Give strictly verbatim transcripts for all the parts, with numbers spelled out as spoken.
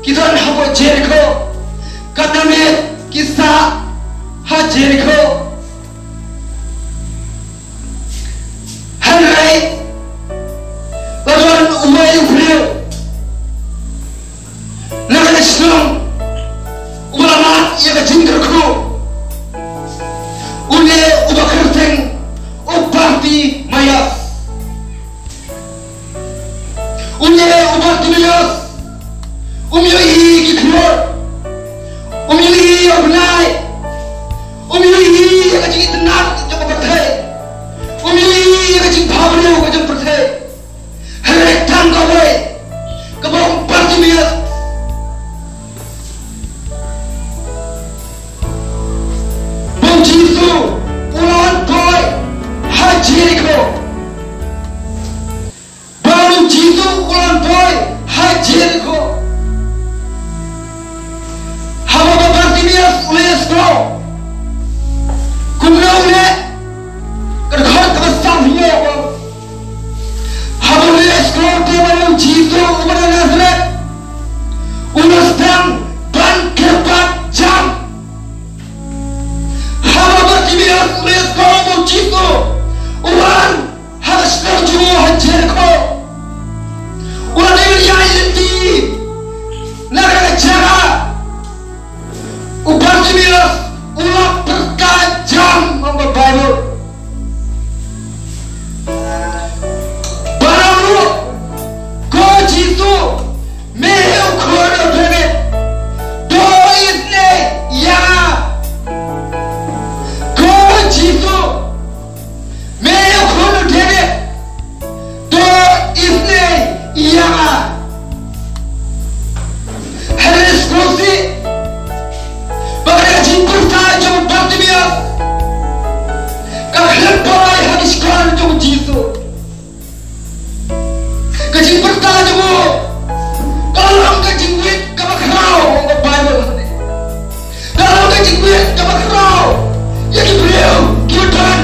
ki don hapoh Jeriko, katne ki sah ha Jeriko. Hynrei la don uwei u briew na ka shnong uba la mad ïa ka jingkyrkhu. Une uba kyrteng u Bartimaeus. Une u Bartimaeus um ïohi ki khlur, um ïohi ïa u bnai, um ïohi ïa ka jingitynnad jong ka pyrthei, um ïohi ïa ka jingphabriew ka jong ka pyrthei. Hynrei tang kawei kaba u Bartimaeus, ba u Jisu u la wan poi ha Jeriko. Ba u Jisu u la wan poi ha Jeriko. Haba ba Bartimaeus u la ïohsngew kumno u leh, ka dkhot kaba saw hi ïa u. Haba u la ïohsngew te ba u Jisu uba na Nasaret u la sdang ban kyrpad jam. Haba Bartimaeus u la ïohsngew ba u Jisu u wan ha ka shnong jong u ha Jeriko, u la dei ban ïaid lynti na kata ka jaka. U Bartimaeus u la pyrta jam, ong ka Baibl. Ba u ong, ko Jisu, me u khun u David, to isynei ïa nga. Ko Jisu, me u khun u David, to isynei ïa nga. Hynrei sngewsih ba ka jingpyrta jong u Bartimaeus ka khlem poi ha ki shkor jong u Jisu. Ka jingpyrta jong u ka long ka jingwit kaba khraw, ka Baibl. Ka long ka jingwit kaba khraw ïa ki briew kiba don.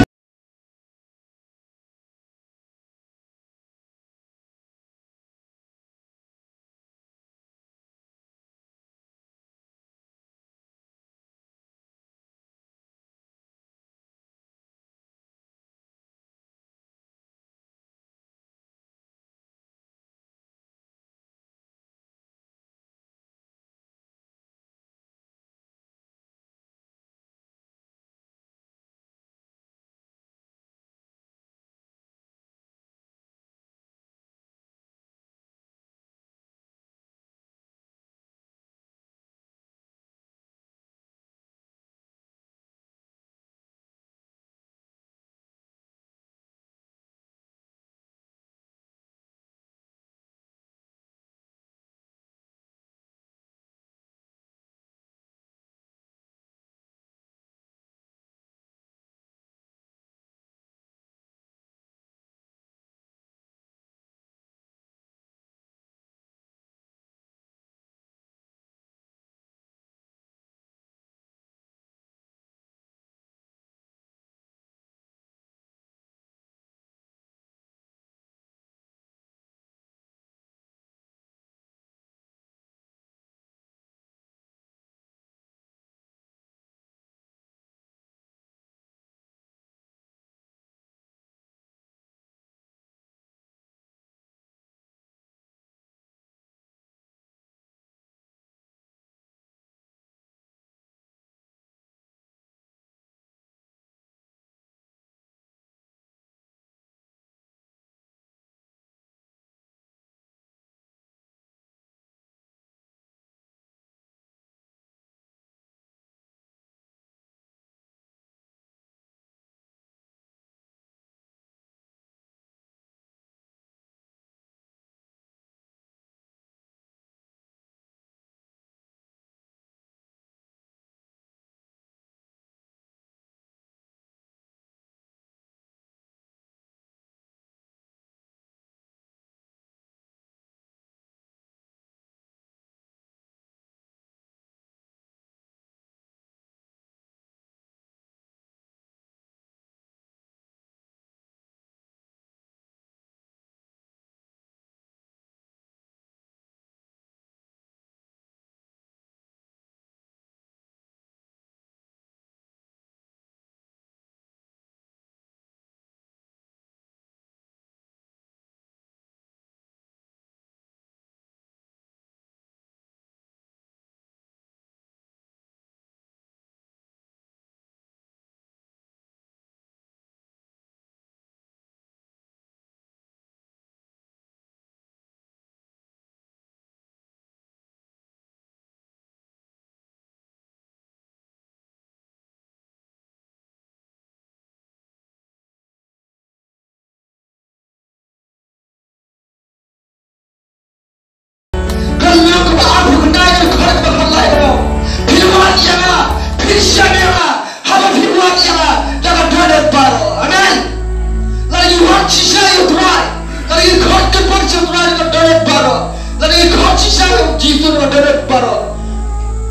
baroh. Lada ngi khot shisha ïa u Jisu na ka dohnud baroh,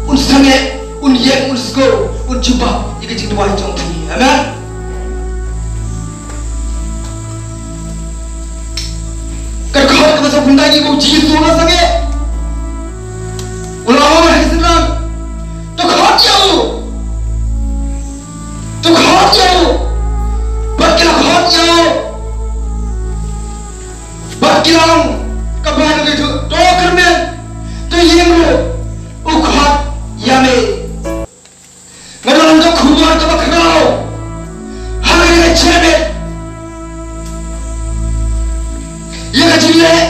un sangeh, un ïeng, un sngewthuh, un jubab ïa ka jingduwai jong phi. Amen. Ka dkhot kaba sawphew khyndai, ba u Jisu u la sangeh, u la ong ha ki synran, to khot ïa u. To khot ïa u. Bad ki la khot ïa u. Bad ki la ong, ka Baibl ka ïathuh, to kyrmen, to ïeng ruh, u khot ïa me. Nga don ka khubor kaba khraw ha kane ka jingïaid ïa ka jingleh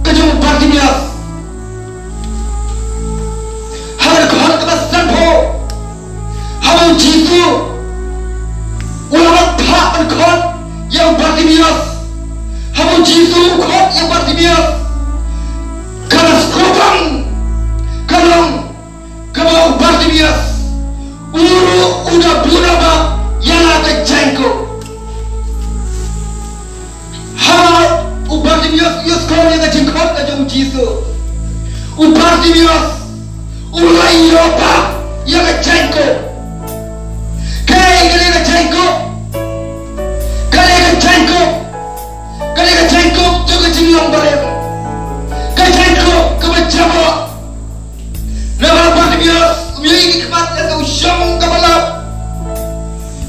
ka jong u Bartimeus. Ha ka dkhot kaba sanphew, haba u Jisu u la wan phah ban khot ïa u Bartimeus, haba u Jisu u khot ïa u Bartimeus, ka la sngewbang, ka long kaba u Bartimeus u ruh u da buh da bak ïa la ka jaiñkup. Haba u Bartimeus u ïohsngew ïa ka jingkhot ka jong u Jisu, u Bartimeus u la ïoh bak ïa ka jaiñkup. Kaei kane ka jaiñkup? Kane ka jaiñkup, kane ka jaiñkup jong ka jinglong barim, ka jaiñkup kaba jaboh. Naba u Bartimeus um ïohi ki khmat lane u shong kaba lap.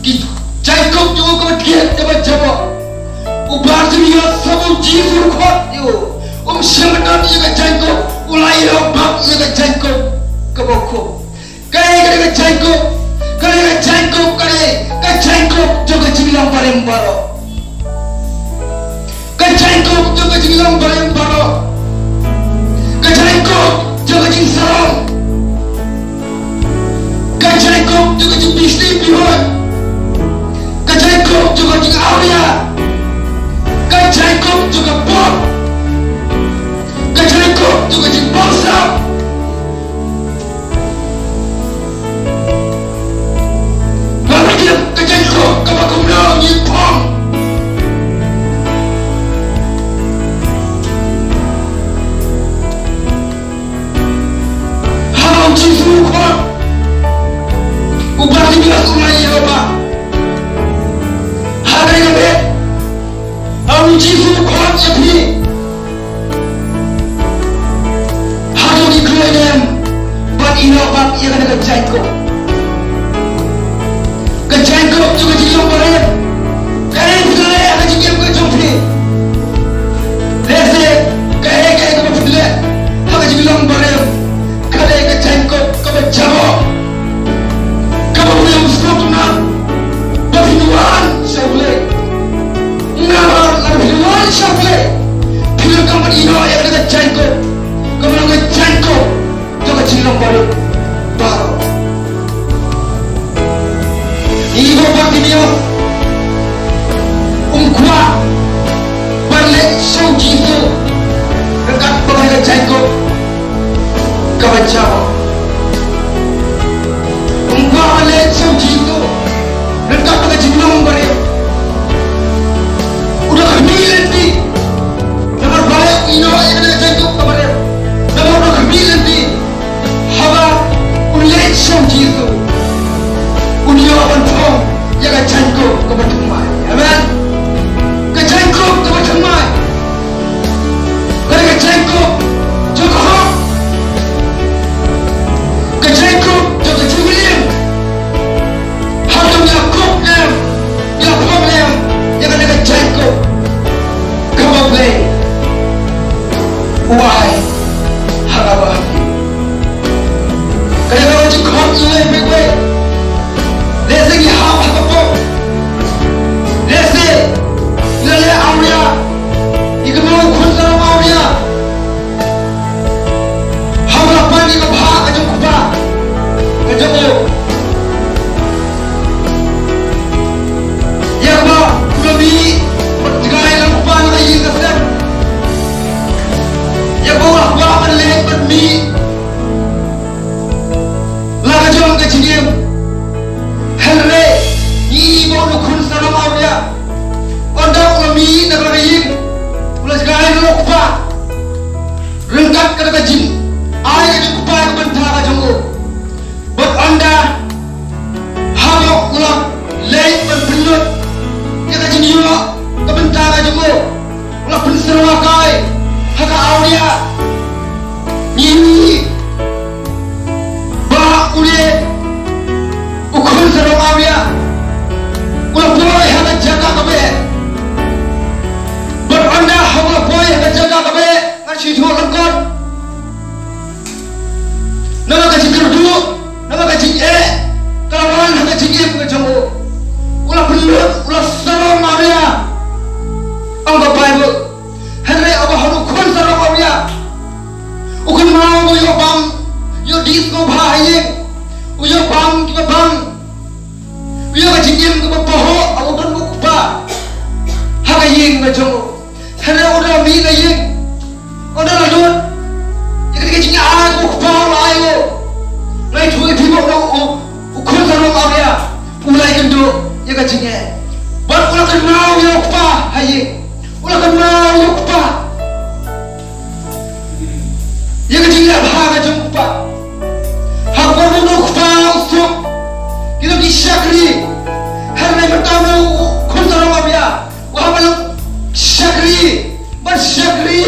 Ki jaiñkup jong u kaba thied kaba jaboh. U Bartimeus, haba u Jisu u khot ïa u, um shym don ïa ka jaiñkup, u la ïoh bak ïa ka jaiñkup kaba khup. Kaei kane ka jaiñkup? Kane ka jaiñkup, kane ka jaiñkup jong ka jinglong barim baroh. Ka jaiñkup jong ka jinglong barim baroh. Ka jaiñkup jong ka jingsarong. Ka jaiñkup jong ka jingpynshlur pynhun. Ka jaiñkup jong ka jingawria. Ka jaiñkup jong ka pop. Ka jaiñkup jong ka jingbamsap. Nga pyrkhat ka jaiñkup kaba kumno ngi phong. Haba u Jisu u khot, u Bartimeus u la ïoh bak. Ha kane ka miet, haba u Jisu u khot ïa phi, hato ngi kloi ne em ban ïoh bak ïa kane ka jaiñkup? Ka jaiñkup jong ka jinglong barim. Kaei phi leh ha ka jingim ka jong phi? Lehse kaei kaei kaba phi leh ha ka jinglong barim, ka dei ka jaiñkup kaba jaboh, kaba phi ïoh sngewtynnat ba phin wan sha U Blei. Namar lada phi wan sha U Blei, phi donkam ban ïoh ïa kane ka jaiñkup, kaba long ka jaiñkup jong ka jinglong barim baroh. Ïa u Bartimeus um kwah ban leit sha u Jisu ryngkat bad ka jaiñkup kaba jaboh. Um kwah ban leit sha u Jisu ryngkat bad ka jinglong barim. U da khmih lynti. Namar balei u ïoh ïa kane ka jaiñkup kaba rim? Namar u da khmih lynti. Haba un leit sha u Jisu, un ïoh ban phong ïa ka jaiñkup kaba thymmai. Amen. Ka jaiñkup kaba thymmai. Ka dei ka jaiñkup jong ka hok. kat kata ka jingai ka jong u kpa ïa ka bynta ka jong u. Bad ynda haba u la leit ban pynlut ïa ka jingïoh ka bynta ka jong u, u la pynsyrwa kai ha ka awria. Ngi ïohi ba u dei u khun sarong awria. U la poi ha ka jaka kaba eh. Bad ynda haba u la poi ha ka jaka kaba eh, ngan shu ïathuh lyngkot. Namar ka jingkyrduh, namar ka jingeh ka la wan ha ka jingim ka jong u. U la pynlut, u la sarong awria, ong ka Baibl. Hynrei haba u khun sarong awria, u kynmaw ba u ïoh bam, ïoh dih sngewbha ha ïing, u ïoh bam kiba bang, u ïoh ka jingim kaba pahuh haba u don u kpa ha ka ïing ka jong u. Hynrei u da mih na ïing, u da la lut ïa kata ka jingai kaba u kpa u la ai u. Nga ïathuh ïa phi ba u, u, u khun sarong awria u la ïakynduh ïa ka jingeh. Bad u la kynmaw ïa u kpa ha ïing, u la kynmaw ïa u kpa, ïa ka jingeh bha ka jong u kpa. Ha ka por ba u kpa u suk, ki long ki shakri. Hynrei mynta u khun sarong awria u hap ban long shakri, ban shakri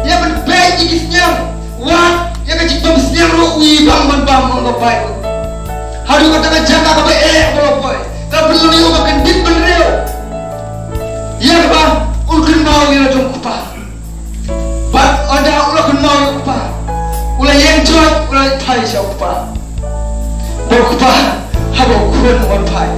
ïa ban peit ïa ki sniang. Wat ïa ka jingbym sniang ruh u i bang ban bam, ong ka Baibl. Haduh kata ka jaka kaba eh ba u la poi, ka pynlong ïa u ba kyndit bynriew. Ïa kaba u kynmaw ïa la jong u kpa. Bad ynda u la kynmaw ïa u kpa, u la ïeng joit, u la phai sha u kpa. Ba u kpa, haba u khun u wan phai.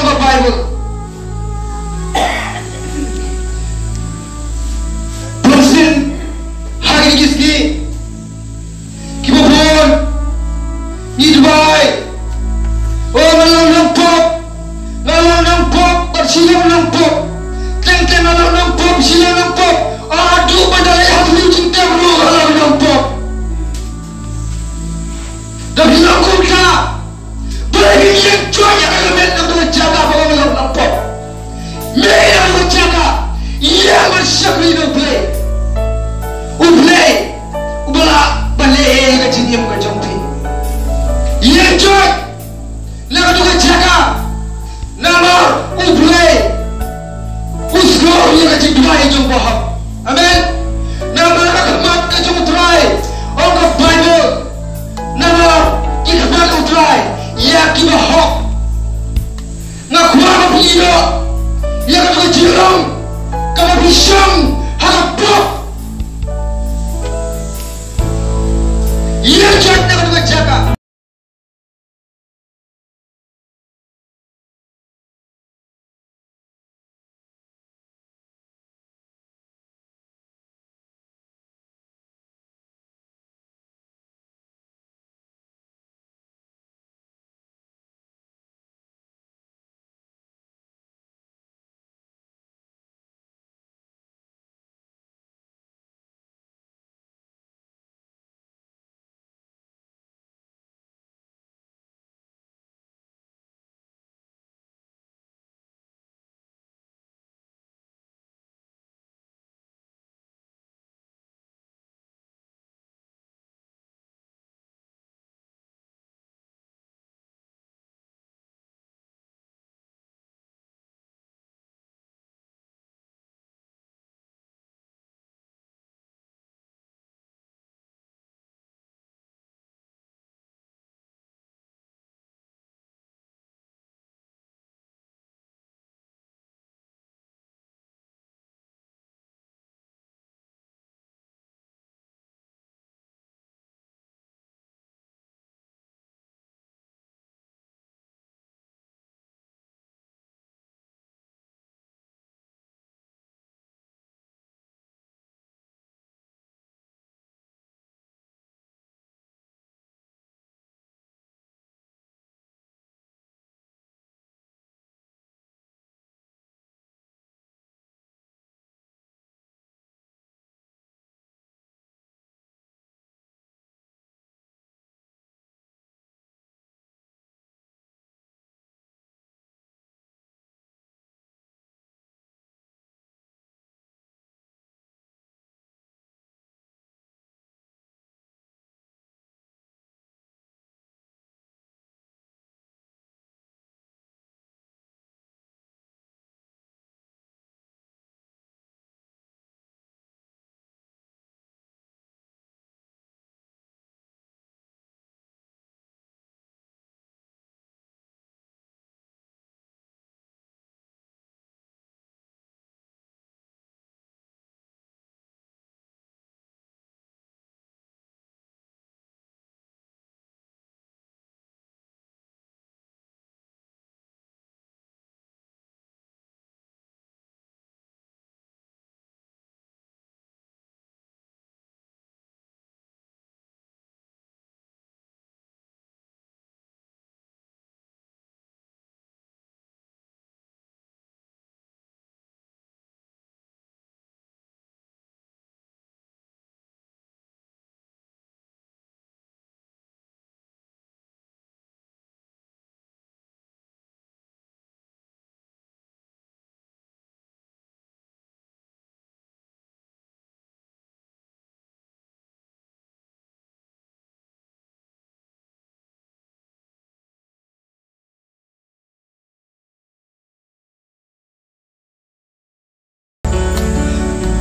ka Baibl. Bun sien ha kine ki sngi kiba bun ngi duwai, "O nga long nongpop, nga long nongpop, bad shilliang nongpop. Teng teng nga long nongpop, shilliang nongpop. Haduh ban da leit ha ka jingtep ruh nga long nongpop." Da phi long kumta, balei phim ïeng join ïa ka met na ka jaka ba nga long nongpop? Mih na ka jaka, ïeng ban shakri na U Blei. U Blei uba lah ban leh ïa ka jingim ka jong phi. Ïeng join na ka jaka, namar U Blei u sngewthuh ïa ka jingduwai jong u bahok. Amen. Namar ka khmat ka jong U Trai, ong ka Baibl, namar ki khmat U Trai ïa kiba hok. Nga kwah ba phi ïoh ïa kata ka jinglong kaba phi shong ha ka pop. Ïeng join na kata ka jaka.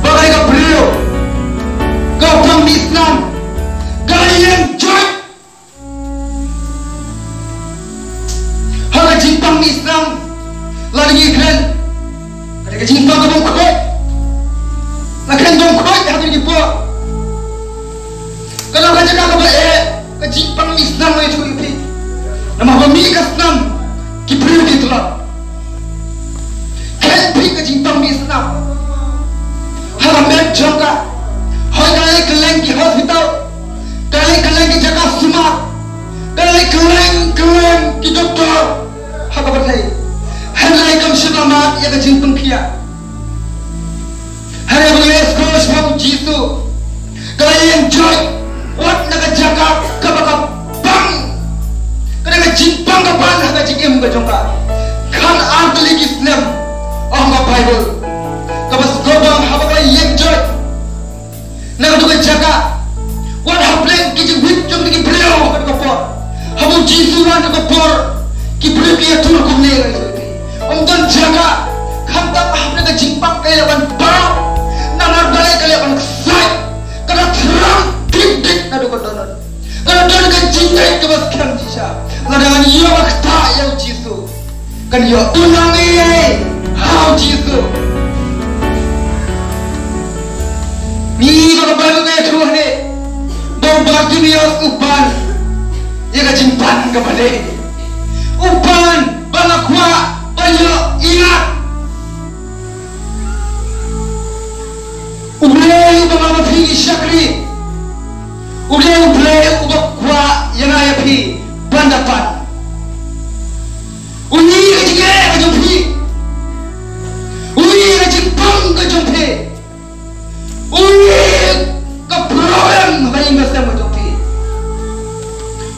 Ba ka dei ka briew ka pang mih snam, ka la ïeng join ha ka jingpang mih snam. Lada ngi kren, ka dei ka jingpang ka bym khuid. La kren bym khuid ha kine ki por. Ka long ka jaka kaba eh ka jingpang mih snam, ngi ïathuh ïa phi. Namar ba mih ka snam ki briew ki tlot. Ha ka met jong ka, hooid ka la leit kylleng ki hospital, ka la leit kylleng ki jaka sumar, ka la leit kylleng kylleng ki doktor ha ka pyrthei. Hynrei kam shym la mad ïa ka jingpynkhiah. Hynrei ba ka la ïaskhem shaphang u Jisu, ka la ïeng joit wat na ka jaka kaba ka pang. Ka dei ka jingpang ka ban ha ka jingim ka jong ka. Khatar tylli ki snem, ong ka Baibl, kaba sngewbang haba ka la ïeng joit na katu ka jaka. Wat hapdeng ki jingwit jong ki briew ha katu ka por, haba u Jisu wan ha katu ka por, ki briew ki ïatur kumne, ym don jaka. Khamtam hapdeng ka jingpang ka la ban pang, namar balei ka la ban ksai. Ka la thrang dik dik naduh ka dohnud. Ka la don ka jingngeit kaba skhem shisha. Lada ngan ïoh ba ktah ïa u Jisu, kan ïoh tu nang ei ei ha u Jisu. Ngi ba ka Baibl ka ïathuh hangne ba u Bartimeus u pan ïa ka jingpan kaba dei, u pan ba nga kwah ban ïoh imat. U Blei uba nga ma phi ngi shakri, u dei u Blei uba kwah ïa nga ïa phi ban da pan. U ïohi ka jingeh ka jong phi, u ïohi ka jingpang ka jong phi, u ïohi ka problem ha ka ïing ka sem ka jong phi.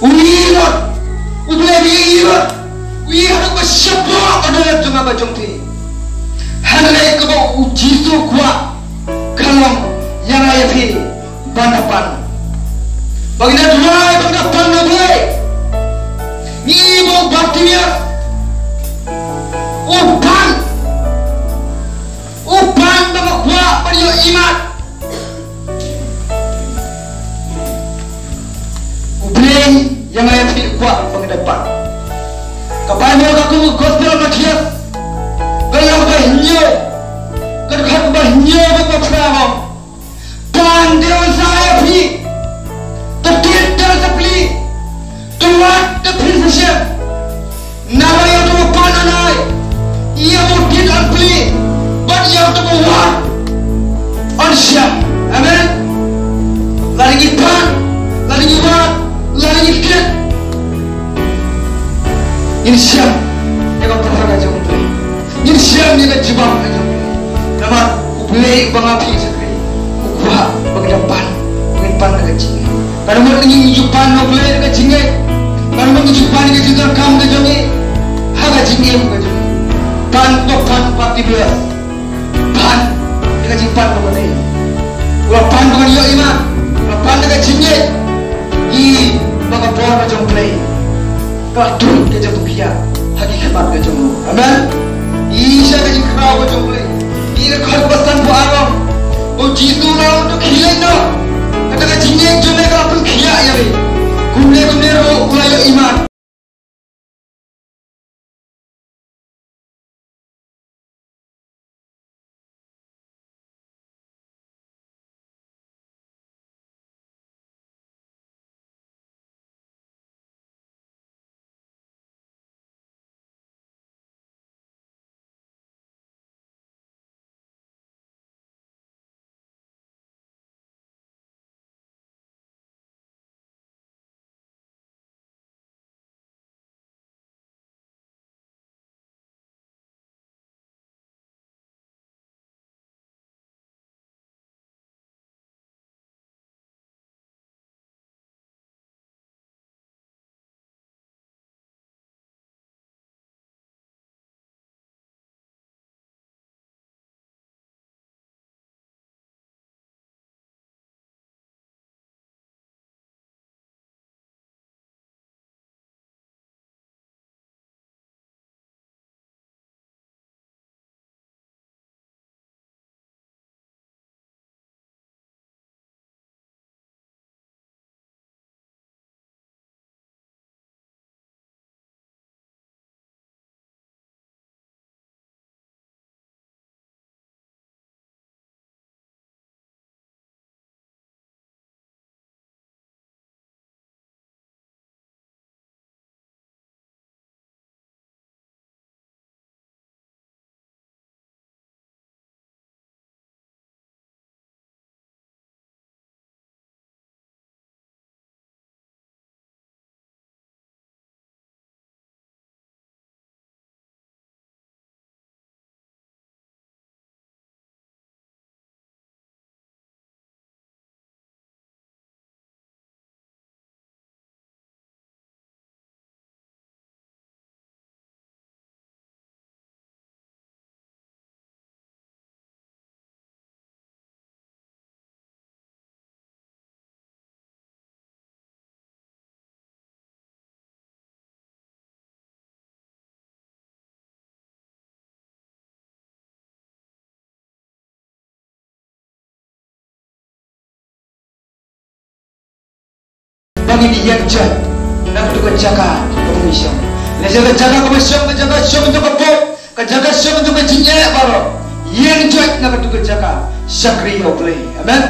U ïohi lut, u Blei u ïohi lut, u ïohi haduh ka shapoh ka dohnud jong nga bad jong phi. Hynrei kaba u Jisu u kwah ka long ïa nga ïa phi ban da pan. Ba ngin da duwai ban da pan na U Blei. Ngi i ba u Bartimeus u pan, u pan ba nga kwah ban ïoh imat. U Blei ïa nga ïa phi u kwah ba ngi da pan. Ka Baibl ka kum ka Gospel Mathaios, ka lynnong ba hynñiew, ka dkhot ba hynñiew bad ba phra, ong: Pan te un sa ïa phi, to tied te sa plie, to wad te phin sa shem. Naba ïa uto uba pan yn ai, ïa uba tied yn plie, bad ïa uto uba wad yn shem. Amen. Lada ngi pan, lada ngi wad, lada ngi tied, ngin shem ïa ka pyrthei ka jong U Blei. Ngin shem ïa ka jubab ka jong U Blei. Namar U Blei uba nga phi shakri u kwah ba ngin da pan, ba ngin pan na ka jingngeit. Ka mut ngi ju pan na U Blei na ka jingngeit. Ka mut ngi ju pan na ka jingdonkam ka jong ngi ha ka jingim ka jong ngi. Pan, to pan, pan ki bless. Pan na ka jingpan kaba dei. U la pan ba ngan ïoh imat, u la pan na ka jingngeit. Ngi ba ka bor ka jong U Blei ka la tuid ka jingpynkhiah ha ki khmat ka jong u. Amen. Ngi sha ka jingkhraw ka jong U Blei. Ngi ka khot ba san ba arong, ba u Jisu u la ong to khie leit noh. Kata ka jingngeit jong me ka la pynkhiah ïa me. Kumne kumne ruh u la ïoh imat. Ngin ïeng joit na katu ka jaka kaba ngi shong. Lehse ka jaka kaba shong, ka jaka shong jong ka pop, ka jaka shong jong ka jingeh baroh. Ïeng joit na katu ka jaka, shakri ïa U Blei. Amen.